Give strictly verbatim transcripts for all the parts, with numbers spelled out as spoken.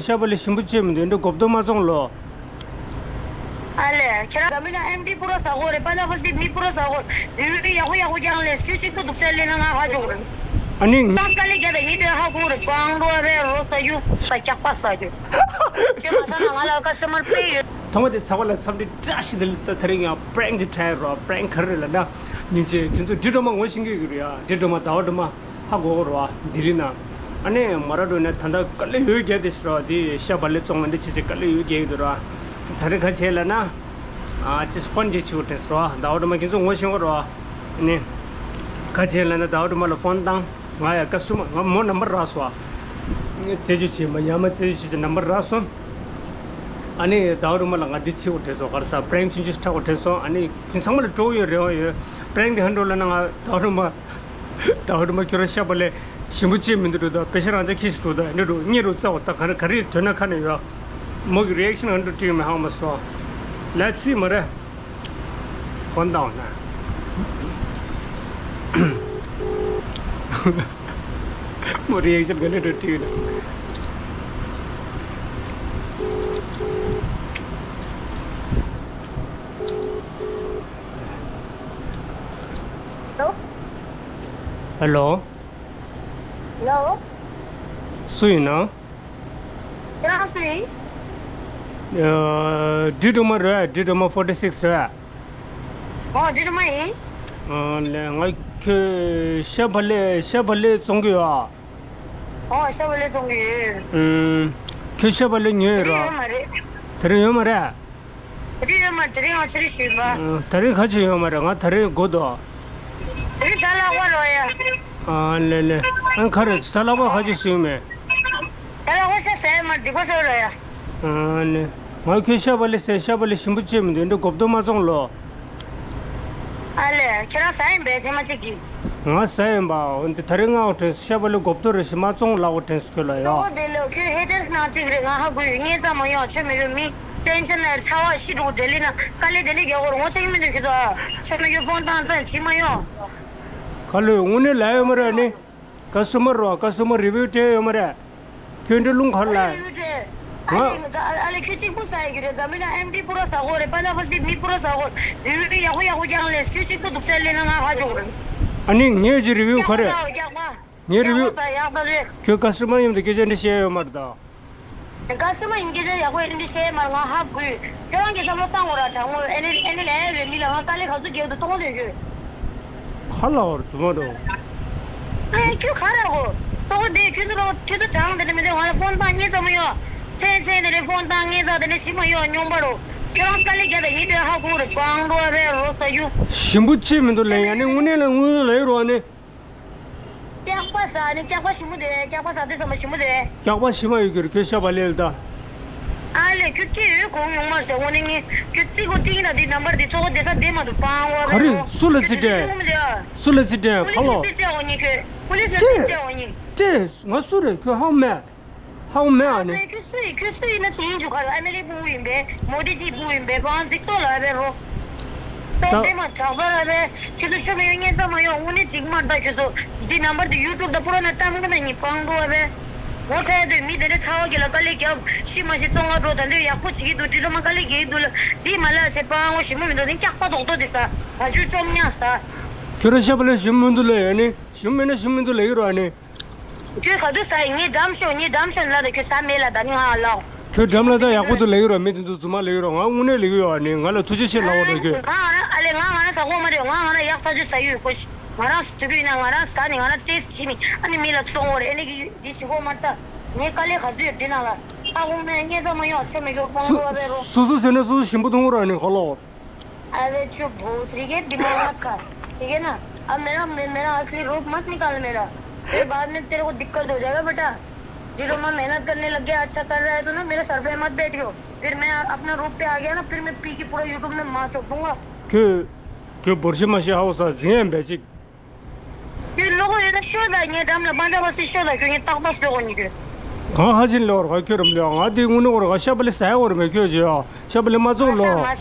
ཤ་བ་ལི་ཞིམ་པོ་ཅིག་མི་འདུག་འདི་གོབ་ཏོ་མ་བཙོང་ལོ། ཨ་ལས། ཁྱེད་རང་འཛམ་བུ་གླིང་ན་ཨེམ་ཌི་པུ་ར་ཟ་གོ་རེད། པ་ན་ཕ་སི་མི་པུ་ར་ཟ་གོ་རེད། རི་བོ་ཡག་པོ་ཡག་པོ་ཀྱང་ལས་སྐྱོ་གཅིག་པུ་འདུག་ས་ལས་ན་ང་ཧ་ཅོག་རེད། ཨ་ནི། ཏང་སྐ་ལེ་རྒྱ་དང་ཡིན་དུས་ཧ་གོ་རེད། པང་རོ་རེ་རོ་ས་ཡུ་ས་སྐྱག་པ་ཟ་རྒྱུ། ཁྱོད་མ་ཟ་ན་ང་ལ་ཀ་སི་མར་པེ་ཡོད། ཐོག་མ་དེ་ཚ་བ་ལ་འཚམས་འདྲི་བཀྲ་ཤིས་བདེ་ལེགས། ད་དེ་རིང་ཡང་པྲེང་གི་ཁྲལ་རོ། པྲེང་ག་རེ་ལ་ན། སྙིང་རྗེ། དེ་ཚོ་འདྲི་སྒྲོལ་མ་ངོ་ཤེས་ཀྱི་ཡོད་རེད་ཡ། འདྲི་སྒྲོལ་མ་ཟླ་བ་སྒྲོལ་མ། ཧ་གོ་གོ་རོ་ཨ། ལྡི་ལི་ན། ཨ་ནི་མ་ར་འགྲོ་ནས་ད་ལྟ་དཀའ་ལས་ཡོད་རྒྱ་དེ་ཟེར་རོ། དེ་ཤ་བ་ལེ་བཙོང་བ་འདི་བྱེད་ཆེད་དཀའ་ལས་ཡོད་རྒྱ་ཡོད་དུ་རོ། ད་རེ་ཁ་བྱས་ལ་ན། ཨ་ཅིས་ཕོན་ཅིག་བྱེད་དགོས་དྲན་སོ། ཟླ་བ་སྒྲོལ་མ་ཁྱེད་ཚོ་ངོ་ཤེས་གོ་རོ་ཨ། ནི། ཁ་བྱས་ལ་ན་ཟླ་བ་སྒྲོལ་མ་ལ་ཕོན་བཏང་། ང་ཡ་ཀ་སི་ཊ་མར་ང་མོ་ནམ་བར་རག་སོ་ཨ། རྩེད་རྒྱུ་བྱེད་མ་ཡ་མ་རྩེད་རྒྱུ་བྱེད་ཀྱི་ནམ་བར་རག་སོ། ཨ་ནི་ཟླ་བ་སྒྲོལ་མ་ལ་ང་འདི་བྱེད་དགོས་དྲན་སོ། ག་རེ་ཟ། པྲེང་ཆུང་ཆུང་ཞིག་འཁྲབ་དགོས་དྲན་སོ། ཨ་ནི་ཁྱེད་ཚང་མ་ལ་སྤྲོ་ཡོད་རེ་བ་ཡོད། པྲེང་དེ་ཧ་འགྲོ་ལ་ན་ང་ཟླ་བ་སྒྲོལ་མ། ད་འོ་དུ་མ་ཁྱོད་རང་ཤ་བ་ལེ་ཞིམ་པོ་ཅིག་མི་འདུག་འགྲོ་ད། པེ་ཤ་རང་ཅག་ཁྱི་ཞིག་འགྲོ་ད། འདི་འགྲོ་གཉིད་རུ་རྩ་བ་ད་ག་རེ་ག་རེ་དོན་ན་ཁ་ནས་ཡོད། མོ་གི་རི་ཨེག་ཤན་ག་འདྲ་སྤྲད་མི་ཧང་མ་སོ། ལ་ཚི་མ་རེ། ཧོན་དང་ན། མོ་རི་ཨེག་ཤན་ག་འདྲ་སྤྲད་ན། ཧེ་ལོ། ཧེ་ལོ། སུ་ཡིན་ན། ཁྱེད་རང་སུ་ཡིན། ཨ། འབྲི་སྒྲོལ་མ་རེད། འབྲི་སྒྲོལ་མ་ཕོར་ཊི་སིག་སི་རེད། ཨོ། འབྲི་སྒྲོལ་མ་ཡིན། ཨ་ལས། ང་ཁྱོད་ཤ་བ་ལེ་ཤ་བ་ལེ་བཙོང་གི་ཡོད་ཨ། ཨོ། ཤ་བ་ལེ་བཙོང་གི་ཡོད། ཨུམ། ཁྱོད་ཤ་བ་ལེ་ཉོས་ཡོད་ར། དེ་རིང་ཡོད་མ་རེད། དེ་རིང་ཡོད་མ་རེད། དེ་རིང་ཡོད་མ། དེ་རིང་ང་ཕྱི་རུ་ཞུས་པ། ཨ། དེ་རིང་ཁ་ཆེ་ཡོད་མ་རེད། ང་དེ་རིང་དགོས་འདུག་དེ་རིང་གཟའ་ལྷག་པ་རོ་ཡ། ཨ་ལེ་ལེ། ཨ་ཁ་རེ་གཟའ་ལྷག་པ་ཁ་ཆེ་སུ་ཡོད་མེད། གཟའ་ལྷག་པ་ཤ་ཟ་ཡ་མ་རེད། སྡིག་པ་ཟ་རོ་ཡ། ཨ་ལེ། ང་ཁྱོད་ཤ་བ་ལེ་ཟས། ཤ་བ་ལེ་ཞིམ་པོ་ཅིག་མི་འདུག་འདི་གོབ་ཏོ་མ་བཙོང་ལོ། ཨ་ལེ། ཁྱེད་རང་ཟ་ཡིན་པས་ཐེངས་མ་གཅིག་གིས། ང་ཟ་ཡིན་པ། འོན་ཏེ་ད་རེས་ང་འོ་དྲན་ཤ་བ་ལེ་གོབ་ཏོ་རེ་ཞིག་མ་བཙོང་ལ་འོ་དྲན་སུ་ཁྱོད་ལ་ཡོད། གཙོ་བོ་དེ་ལོ་ཁྱོད་ཧེ་ཊར་སི་ནང་གཅིག་རེད། ང་ཧ་གོ་ཡོད། ངས་ཙམ་མ་ཡོང་ཆོ་མི་གོ་མི་ཊེན་ཤན་ལ་ཚ་བ་ཤི་འགྲོ་འདྲེ་ལི་ན་དཀའ་ལས་དེ་ལས་རྒྱག་གོ་ར་ངོ་ཚ་གི་མི་འདུག་ཁྱོད་ཚོ་ཆོ་མི་གོ་ཕོན་བཏང་ཙམ་བྱེད་མ་ཡོང་། ཁ་ལོས་དངོས་གནས་ལ་ཡོད་མ་རེད་ནི། ཀ་སི་ཊ་མར་རོ། ཀ་སི་ཊ་མར་རི་བིའུ་སྤྲད་ཡོད་མ་རེད། ཁྱོད་འདྲ་རླུང་ཁར་ལ། ང་། ཨ་ལེ་ཁྱོད་གཅིག་པུ་ཟ་ཡི་གི་རེད། འཛམ་གླིང་ན་ཨེམ་ཌི་པུ་ར་ཟ་གོ་རེད། པ་ན་ཕ་སི་མི་པུ་ར་ཟ་གོ་རེད། རི་བིའུ་ཡག་པོ་ཡག་པོ་ཀྱང་ལས་ཁྱོད་གཅིག་པུ་འདུག་ས་ལས་ན་ང་ཧ་ཅོག་རེད། ཨ་ནི་ངས་ཀྱི་རི་བིའུ་ག་རེ། ཡག་པོ་ཟ་ཡག་པོ་ཟ་ཡག་པོ་ཟ། ཁྱོད་ཀ་སི་ཊ་མར་ཡིན་དུས་སྐད་ཆ་འདི་བཤད་ཡོད་མ་རེད་ད། ཀ་སི་ཊ་མར་ཡིན་སྐད་ཆ་ཡག་པོ་ཨེ་འདྲ་བཤད་མར་ང་ཧ་གོ་ཡོད། ཁྱོད་རང་གིས་བསམ་བློ་བཏང་དགོས་ར་དྲང་མོ། ཨེ་ནི་ཨེ་ནི་ལས་རེད་མི་ལ་ང་དཀའ་ལས་ག་ཚོད་རྒྱག་འདུག་གཏོང་འདོད་ཡོད། ཧ་ལ་བར་བཟོ་མ་འགྲོ། ཨེ་ཁྱོད་ག་ར་གོ། གཙོ་བོ་དེ་ཁྱོད་ཚོ་རོ་ཁྱོད་ཚོ་དྲང་དེ་འདྲ་མི་འདུག་ང་ལ་ཕོན་བཏང་ཉེ་ཙམ་མ་ཡོང་། ཚེ་ཚེ་དེ་འདྲ་ཕོན་བཏང་ཉེ་ཙམ་དེ་འདྲ་ཞིག་མ་ཡོང་སྙོམས་པ་རོ། ཁྱོད་རང་དཀའ་ལས་རྒྱག་དང་ཡིན་དུས་ཧ་གོ་རེད། པང་རོ་ཨ་བེ་རོ་ས་ཡུ། ཞིམ་པོ་ཆེ་མི་འདུག་ལེ། ཡ་ནི་དངོས་གནས་ལ་དངོས་གནས་ལ་ཡོད་རོ་ཨ་ནི། སྐྱག་པ་ཟ་ནི་སྐྱག་པ་ཞིམ་པོ་འདུག་སྐྱག་པ་ཟ་དུས་ཙམ་པ་ཞིམ་པོ་འདུག་སྐྱག་པ་ཞིམ་པ་ཡོད་ཀྱི་རེད། ཁྱོད་ཤ་བ་ལེ་ལ་ད། ཨ་ལེ་ཁྱོད་སྐྱེ་ཡོད་གོང་ཡོང་མར་ཟ་འོ་ནི་ངས་ཁྱོད་རྩིས་གོ་ཏིང་ད་འདི་ནམ་བར་འདི་གཙོ་བོ་བསྡད་ས་བསྡད་མ་འདུག་པང་བ་ག་རེ། སུ་ལ་རྩིས་སྤྲད། སུ་ལ་རྩིས་སྤྲད། ཁ་ལོ། པུ་ལིས་ལ་རྩིས་སྤྲད་འོ་ནི་ཁྱོད། པུ་ལིས་ལ་རྩིས་སྤྲད་འོ་ནི། སྤྲད། ང་སུ་རེད། ཁྱོད་ཧ་གོ་མེད། ཧ་གོ་མེད་ཨ་ནི། ཨ་ཁྱོད་སུ་ཡིན། ཁྱོད་སུ་ཡིན་ན་དེ་ཡིན་འཇུག་ག་རེ། ཨ་མེ་རི་ཀའི་སྤུ་གུ་ཡིན་པས། མོ་དི་ཅིའི་སྤུ་གུ་ཡིན་པས། པང་ཅིག་ལྟོས་ལ་ཨ་བེ་རོ། ཏོ་ད་དེ་མ་དྲག་ཟ་ར་བས་ཁྱོད་ཚོ་ཆོ་མེད་ཡོད་ཉན་ཙམ་མ་ཡོང་། དངོས་གནས་འགྲིག་མ་རེད་ད་ཁྱོད་ཚོ། འདི་ནམ་བར་དུ་ཡུ་ཊུབ་དང་པུ་རོ་ན་ཏམ་གི་ན་ཉི་པང་རོ་ཨ་བས། ངོ་ཚ་ཡ་དུས་མི་དེ་འདྲ་ཚ་བ་གི་ལ་དཀའ་ལས་རྒྱབ་ཤི་མ་ཤི་བཙོང་ག་འགྲོ། ད་འདོད་ཡག་པོ་བྱེད་ཀྱི་འདུག་འབྲི་སྒྲོལ་མ་དཀའ་ལས་རྒྱག་གི་འདུག་ལ་འདི་མ་ལ་བྱེད་པང་ངོ་ཞིམ་པོ་མི་འདུག་འདི་སྐྱག་པ་རྡོག་རྡོག་དེ་ཟ་བ་ཆུ་བཅོམ་ཉག་ཟ། ཁྱོད་རང་ཤ་བ་ལེ་ཞིམ་མི་འདུག་ལེ་ཡ་ནི། ཞིམ་མེད་ན་ཞིམ་མི་འདུག་ལེ་ཡོད་རོ་ཨ་ནི། ཁྱོད་ག་དུས་ཟ་ཡི། ངས་འགྲམ་ཤོག་ངས་འགྲམ་ཤོག་ལ་དེ་ཁྱོད་ཟ་མེད་ལ་ད་ནི་ང་ལ། ཁྱོད་འགྲམ་ལ་ད་ཡག་པོ་འདུག་ལེ་ཡོད་རོ། མི་དེ་ཚོ་རྫུན་མ་ལེ་ཡོད་རོ། ང་དངོས་གནས་ལེ་ཡོད་ཨ་ནི། ང་ལ་ཐུགས་རྗེ་ཆེ་ལབ་རོ་ཁྱོད། ང་ང་རང་ཨ་ལེ་ང་ང་རང་ཟ་གོ་མ་རེད། ང་ང་རང་ཡག་ཐག་ཆོད་ཟ་ཡོད་ཀོ་ཤི། ང་རང་ཟ་གི་ཡོད་ན་ང་རང་ཟ་ནི་ང་རང་ཊེ་སི་བྱེད་ནི་ཨ་ནི་མི་ལ་བཙོང་བ་རེད། ཨ་ནི་གི་འདི་བྱེད་གོ་མ་རེད་ད། ངས་དཀའ་ལས་ག་ཚོད་ཡོད་འདི་ནང་ལ། ཨ་ཁུང་མེད་ངས་ཟ་མ་ཡོང་ཆོ་མེད་གི་པང་རོ་ཨ་བེ་རོ། སོ་སོ་ཟོས་ན་སོ་སོ་ཞིམ་པོ་མཐོང་རོ་ཨ་ནི་ཁ་ལོ། अबे चुप भोसड़ी के दिमाग मत खा, ठीक है ना? अब मेरा मे, मेरा असली रूप मत निकाल मेरा। फिर बाद में तेरे को दिक्कत हो जाएगा बेटा। जो मैं मेहनत करने लग गया, अच्छा कर रहा है तो ना मेरे सर पे मत बैठियो। फिर मैं अपना रूप पे आ गया ना, फिर मैं पी के पूरा यूट्यूब में माँ चोप दूंगा। ཁྱོད། ཁྱོད་འབོར་ཤི་མ་ཤི་ཧ་གོ་ས་ཟིན་ཡན་བེ་ཅིག་ཁྱོད་ལོ་གོ་ཡོད་ན་ཤོད་ད། ངའི་འགྲམ་ལ་པན་ཇ་བ་སི་ཤོད་ད། ཁྱོད་ངའི་ཏག་ཏག་ལོ་གོ་ཉི་གི། གང་ཧ་ཅིན་ལོར་ག་ཁྱོད་རམ་ལོ། ང་དེ་དངོས་གནས་གོ་ར་ག་ཤ་བ་ལི་ཟ་ཡ་གོ་ར་མེད་ཁྱོད་ཅི་ཡ། ཤ་བ་ལི་མ་བཙོང་ལོ།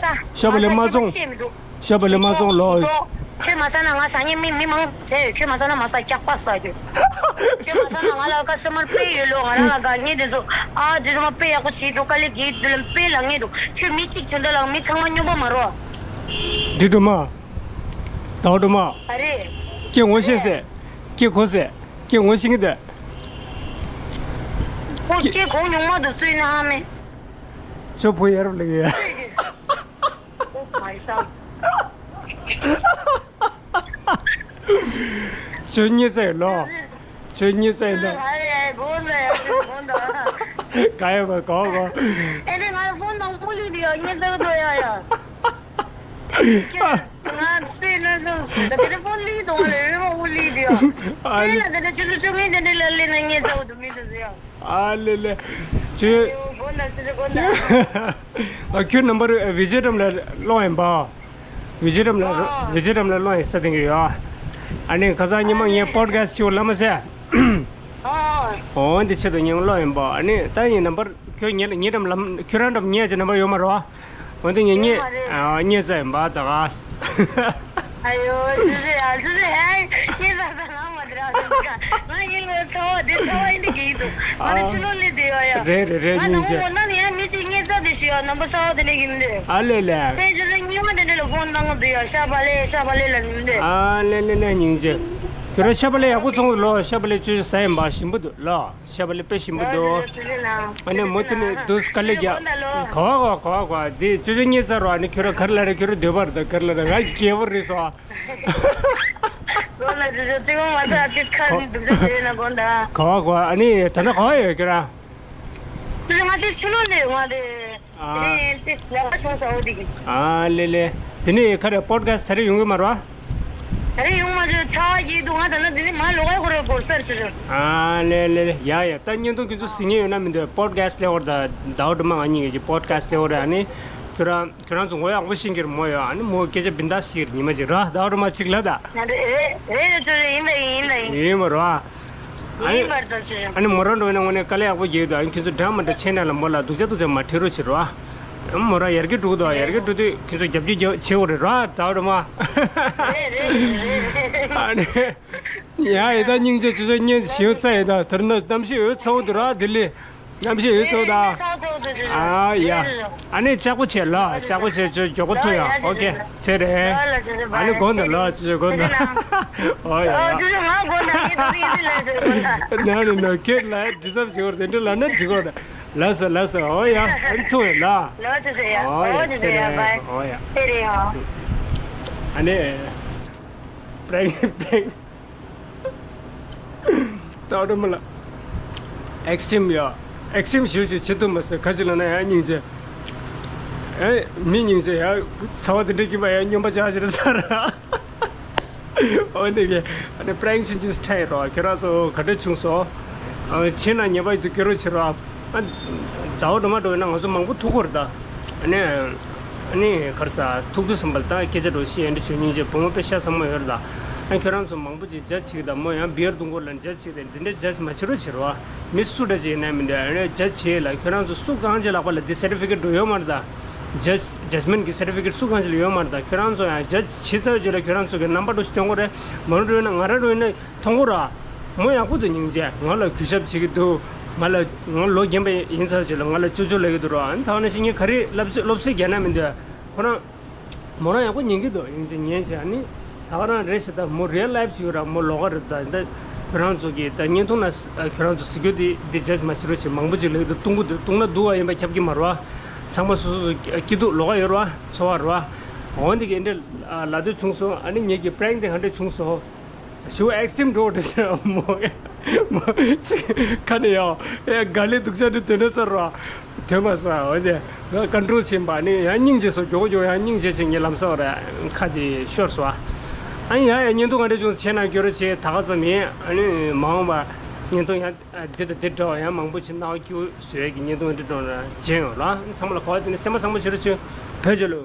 ཤ་བ་ལི་མ་བཙོང་། ཤ་བ་ལི་མ་བཙོང་ལོ། ཁྱོད་མ་ཟ་ན་ང་ཟ་ཉེ་མི་མི་མང་བྱས་ཡོད། ཁྱོད་མ་ཟ་ན་མ་ཟ། སྐྱག་པ་ཟ་རྒྱུ། ཁྱོད་མ་ཟ་ན་ང་ལ་ཀ་སི་ཊ་མར་དཔེ་ཡོད་ལོ། ང་རང་ལ་དགའ་ཉེ་དེ་ཚོ། ཨ་ཇི་རུ་མ་དཔེ་ཡག་པོ་བྱེད་འདུག་དཀའ་ལས་རྒྱག་འདུག་ལ་དཔེ་ལ་ངེས་འདུག་ཁྱོད་མི་གཅིག་བྱོན་ད་ལ་མི་ཚང་མ་སྨྱོན་པ་མ་རོ། འདི་སྒྲོལ་མ། ཟླ་བ་སྒྲོལ་མ། ཨ་རེ། ཁྱེད་ངོ་ཤེས་ཟེར། ཁྱེད་གོ་ཟེར། ཁྱེད་ངོ་ཤེས་ཀྱི་འདུག་ཁོ་ཁྱེད་གོ་མྱོང་མ་འདུག་སུ་ཡིན་ན་ཧ་མེད། ཁྱོད་བུ་ཡ་རབས་ལ་ཡོད། ཨོ་མའི་སམ། ཁྱོད་གཉིས་ཚེ་ལོ། ཁྱོད་གཉིས་ཚེ་ལོ། ཧ་ཡ་གོ་ན་ཡ་ཁྱོད་གོ་ན། ག་ཡ་བ་གོ་གོ། ཨེ་ནས་ང་ལ་ཕོན་དང་ཀུ་ལི་དེ་ཡ་ངས་ཚེ་གོ་ཡ་ཡ། ང་སེ་ན་སོང་སེ་ད་དེ་ཕོན་ལི་དང་ལ་ཡོད་མ་ཀུ་ལི་དེ་ཡ། ཨ་ཁྱེད་ལ་དེ་འདྲ་ཆུ་ཚོད་བཅོ་ལྔའི་དེ་འདྲ་ལ་ལས་ན་ངས་ཚེ་གོ་དུ་མི་འདུག་ཟེར་ཡ། ཨ་ལེ་ལེ། ཁྱོད། ཨ་ཡོ་དགོན་དང་ཆུ་ཚོད་དགོན་དང་། ཨ་ཁྱོད་ནམ་བར་བི་ཇེ་འགྲམ་ལ་སློང་ཡིན་པ། བི་ཇེ་འགྲམ་ལ་ཨ་ཨ། བི་ཇེ་འགྲམ་ལ་སློང་ཡིན་ས་དེང་གི་ཡོད། ཨ་ནི་ཁ་སང་ཉི་མ་ངས་པོ་ཌི་ཁ་སི་ཊི་ཞུ་ལ་མ་ཟེར། ཨ་ཨ། འོ་འདི་ཆེད་དུ་ཉིན་སློང་ཡིན་པ། ཨ་ནི་ད་ཡིན་ནམ་བར་ཁྱོད་ཉེ་ཉེ་འགྲམ་ལ་ཁྱོད་རང་འགྲམ་ཉེ་ཅི་ནམ་བར་ཡོད་མ་རོ། འོན་ཏེ་ངས་རྙེད་ཡོད་མ་རེད། ཨ་རྙེད་ས་ཡིན་པ་ད་ག་ཨ་ཡོ་ཅི་ཞིག་ཨ་ཅི་ཞིག་ཧེ་རྙེད་ས་ས་ལ་མ་དེ་ར་ང་ཡིན་ལོ་ཚ་བ་དེ་ཚ་བ་ཡིན་དེ་གི་འདུག་ང་ནི་ཨ་ཕྱི་ལོགས་ལས་དེ་ཡོད་ཡ། རེད་རེད་རེད་ང་ནང་སྙིང་རྗེ། མོ་ན་ནི་ཡ་མི་ཅིག་རྙེད་ས་དེ་ཞུ་ཡ་ནམ་པ་ས་བ་དེ་ནས་གི་མི་འདུག་ཨ་ལེ་ལེ། དེ་ཅི་ཞིག་ཉི་མ་དེ་འདྲ་ལ་ཕོན་བཏང་གི་འདུག་ཡ་ཤ་བ་ལེ་ཤ་བ་ལེ་ལ་མི་འདུག་ཨ་ལེ་ལེ་ལེ་སྙིང་རྗེ། ཁྱོད་རང་ཤ་བ་ལེ་ཡག་པོ་ཚོང་ལོ། ཤ་བ་ལེ་ཅི་ཞིག་ཟ་ཡིན་པ་ཞིམ་པོ་འདུག་ལོ། ཤ་བ་ལེ་དཔེ་ཞིམ་པོ་འདུག་ཨ་ནི་མུ་མཐུད་ནས་འདུག་དཀའ་ལས་རྒྱག་གོ་བ་གོ་བ་གོ་བ་འདི་ཅོ་ཅོ་རྙེད་ཚར་བ་ནི་ཁྱོད་རང་ག་རེ་ལབ་རེད། ཁྱོད་རང་འདོད་པ་རེད་ད་ག་རེ་ལབ་རེད། ང་རྒྱལ་པོ་རེད་སོ། གོ་ན་ཅོ་ཅོ་ཅི་གོ་མ་ཚ་ཏིས་ཁ་ནི་འདུག་ས་ཅེ་ན་གོ་ན་གོ་བ་གོ་བ། ཨ་ནི་ད་ལྟ་ག་བ་ཡོད་ཁྱོད་རང་། ཅོ་ཅོ་ང་ཏིས་ཆུ་ལོག་ནས་ཡོང་བ་དེ། ཨ། དེ་ནས་ཏིས་ལས་ཀ་བྱུང་ས་འོ་དེ་གི། ཨ་ལེ་ལེ། དེ་ནས་ཁ་རེ་པོ་ཌི་ཁ་སི་ཊི་ད་རེས་ཡོང་གི་མ་རེད་བ། ད་རེས་ཡོང་མ་བྱུང་ཆ་བ་སྐྱིད་འདུག་ང་ད་ན་དེ་ནི་མ་ལོག་ཡ་ཁོ་རེ་སྒོར་སར་ཆུ་ཆུ། ཨ་ལེ་ལེ་ལེ། ཡ་ཡ་ད་བརྙན་ཐུང་ཁྱོད་ཚོ་གཟིགས་མཁན་ཡོད་ན་མི་འདུག་པོ་ཌི་ཁ་སི་ཊི་ལེ་ཧོར་ད་ཟླ་བ་སྒྲོལ་མ་ང་གཉིས་ཀྱི་པོ་ཌི་ཁ་སི་ཊི་ལེ་ཧོར་ད་ཨ་ནི་ཁྱོད་རང་ཁྱོད་རང་ཚོ་ངོ་ཡག་པོ་ཤེས་ཀྱི་རེད་མོ། ཡ་ཨ་ནི་མོ་སྐད་ཆ་བིན་ད་ཤེས་ཀྱི་རེད། ཉི་མ་གཅིག་ར་ཟླ་བ་སྒྲོལ་མ་གཅིག་ལ་ད། ང་ཚོ་ཨེ་ཨེ་ཆུ་ཆུ་ཡིན་ད་ཡིན་ཡིན་ད་ཡིན། ཡིན་མ་རེད་བ། ཡིན་པར་ཐག་ཆོད་ཡ། ཨ་ནི་མོ་རང་འགྲོ་ན་དངོས་གནས་དཀའ་ལས་ཡག་པོ་རྒྱག་འདུག་ཨ་ནི་ཁྱོད་ཚོ་འདྲ་མི་འདྲ་བྱས་ན་ལ་མོ་ལ་སྡུག་ཅག་སྡུག་ཅག་མ་ཁྲིད་རོགས་བྱེད་རོགས་ཨ། མོ་རང་ཡར་རྒྱས་འགྲོ་གི་འདུག་ཡར་རྒྱས་འགྲོ་དུས་ཁྱོད་ཚོ་རྒྱབ་སྐྱོར་རྒྱག་བྱེད་དགོས་རེད་ར་ད་འགྲོ་མ། རེད་རེད་རེད། ཨ་ནི། ཡ་ཡི་ད་སྙིང་རྗེ་ཆུ་ཆུ་བརྙན་ཞིའུ་རྩ་ཡི་ད་དེར་ན་གཏམ་ཤེས་འོད་ཚ་བོ་འདུག་ར་ལྡི་ལི། གནམ་གཤིས་འོད་ཚོགས་དང་། ཨ་ཡ། ཨ་ནི་ལྕགས་པོ་བྱས་ལ་ལྕགས་པོ་བྱས་ཅོ་མགྱོགས་པོ་ཐུག་ཡ། ཨོ་ཁེ་ཚེ་རེད། ཨ་ནི་དགོངས་དག་ལ་ཅོ་ཅོ་དགོངས་དག་ཨོ་ཡ་ཡ། ན་ནི་ན་ཁྱེད་ལ་འདྲི་ཚབ་བྱེད་བར་དེ་འདྲ་ལ་ན་འདྲི་གོ་ལ་ལ་ས་ལ་ས་ཨོ་ཡ། ཨ་ནི་ཐུག་ཡ་ལ། ཨོ་ཡ་ཚེ་རེད། ཨོ་ཡ། ཨ་ནི། པྲེང་པྲེང་། ཏག་ཏག་མ་ལ། ཨེག་སི་ཊིམ་ཡ། ཨེག་སི་ཊིམ་ཞུ་ཞུ་བྱེད་ཐུབ་མ་ཟད་ཁ་ཅིག་ལ་ན་ཡང་སྙིང་རྗེ། ཨེ། མི་སྙིང་རྗེ་ཡ། ཚ་བ་དེ་འདྲ་གྱིན་པ་ཡ་སྨྱོན་པ་ཆགས་ཞེ་དྲག་ཚར། འོ་འདི་གི། ཨ་ནི་པྲེང་ཞུ་ཅིག་ཁྲ་ཡི་རོ། ཁྱོད་རང་ཚོ་ག་འདྲ་བྱུང་སོང་། ཨ། བྱས་ན་ཉེས་པ་ཡི་ཚོ་སྐྱོ་རོགས་བྱེད་རོགས། ཨ། ཟླ་བ་འགྲོ་མ་འགྲོ་ཡིན་ན་ང་ཚོ་མང་པོ་ཐུག་གི་རེད་ད། ཨ་ནི། ཨ་ནི་ག་རེ་ཟ། ཐུག་དུས་ཙམ་པ་ལ་ད་སྐད་ཆ་འདྲ་བཤད་ཡ་འདྲ་བྱོས་སྙིང་རྗེ། བུ་མོ་དཔེ་ཤ་ཚ་མོ་ཡོད་རེད་ད། ཨ་ནི་ཁྱོད་རང་ཚོ་མང་པོ་ཅིག་ཇ་བྱེད་ཀྱི་ད་མོ་ཡང་བི་ཡར་འཐུང་གི་ལ་ཇ་བྱེད་ཀྱི་ད་འདི་འདྲ་ཇ་མ་བྱེད་རོགས་བྱེད་རོགས། མི་སུ་འདྲ་ཅིག་ཡིན་ན་མི་འདྲ། ཨ་ནི་ཇ་བྱེད་ལ་ཁྱོད་རང་ཚོ་སུ་གང་ཅིག་ལག་པ་ལ་འདི་སར་ཊི་ཕི་ཀེ་ཊི་འགྲོ་ཡོད་མ་རེད་ད། ཇ་ཇ་ཇི་མེན་གྱི་སར་ཊི་ཕི་ཀེ་ཊི་སུ་གང་ཅིག་ལ་ཡོད་མ་རེད་ད། ཁྱོད་རང་ཚོ་ཡང་ཇ་བྱེད་ཚར་རྗེས་ལ་ཁྱོད་རང་ཚོ་གི་རྣམ་པ་འདྲ་ཞིག་སྟོན་གི་རེད། མོ་རང་འགྲོ་ཡིན་ན་ང་རང་འགྲོ་ཡིན་ན། མཐོང་གོ་ར། མོ་ཡག་པོ་འདུག་སྙིང་རྗེ། ང་ལ་གུས་ཞབས་བྱེད་ཀྱི་འདུག་ང་ལ་ང་ལོ་རྒན་པ་ཡིན་ཚར་རྗེས་ལ་ང་ལ་ཅོ་ཅོ་ལབ་ཀྱི་འདུག་ར། ཨ་ནི་ད་ག་ནང་བཞིན་ངས་ག་རེ་སློབ་གསོ་སློབ་གསོ་རྒྱག་ན་མི་འདུག་ཁོ་རང་། མོ་རང་ཡག་པོ་ཉན་གྱི་འདུག་སྙིང་རྗེ་ཉན་བྱས། ཨ་ནི། ད་ག་རང་རེད་ཤག་ད་མོ་རི་ཡལ་ལའིཕ་ཅིག་ཡོད་ར། མོ་ལོགས་ཀ་རེད་ད། ད་ཁྱོད་རང་ཚོ་གིས་ད་བརྙན་ཐུང་ན་ཁྱོད་རང་ཚོ་གཟིགས་རྒྱུ་དེ་འདི་ཇ་ཇི་མ་བྱེད་རོགས་བྱེད། མང་པོ་ཅིག་ལབ་ཀྱི་འདུག་བཏུང་གི་འདུག་བཏུང་ན་སྡུག་པ་ཡིན་པ་ཁྱབ་ཀྱི་མ་རེད་བ། ཚང་མ་སོ་སོ་སོ་སྐྱིད་སྡུག་ལོགས་ཀ་ཡོད་ར་བ། འཚོ་བ་རེད་བ། འོན་ཏེ་གི་འདྲ་ལབ་འདོད་བྱུང་སོང་། ཨ་ནི་ངེད་ཀྱི་པྲེང་དེ་ག་འདྲ་བྱུང་སོང་། ཞུ་ཨེག་སི་ཊིམ་འགྲོ་འདྲ་ཟེར་མོ། མོ་ཚིག་ཁ་ནས་ཡང་ཨེ་དགའ་ལས་སྡུག་ཅག་འདྲ་དོན་འདྲ་ཚར་བ། དོན་མ་ཟ་འོ་དེ་ང་ཀོན་ཊོལ་བྱེད་པ་ནི་ཡང་སྙིང་རྗེ་སོ། མགྱོགས་མགྱོགས་ཡང་སྙིང་རྗེ་བྱེད་ངས་ལམ་སང་ར་ཁ་དེ་ཤོར་སོང་། ཨ་ནི་ཡང་ཡང་བརྙན་ཐུང་ག་འདྲ་བྱུང་བྱས་ན་སྐྱོ་རོགས་བྱེད། ད་ག་ཙམ་ཡིན། ཨ་ནི་མ་འོངས་པ་བརྙན་ཐུང་ཡང་འདི་དང་འདི་འདྲ་བ་ཡང་མང་པོ་ཞིག་སྣང་བ་སྐྱིད་པོ་བཟོ་ཡས་ཀྱི་བརྙན་ཐུང་འདི་འདྲ་ར་མཇལ་ཡོང་ར། ཚང་མ་ལ་གོ་བ་དེ་ནི་སེམས་པ་བཟང་པོ་བྱེད་རོགས་བྱེད། བོད་རྒྱལ་ལོ།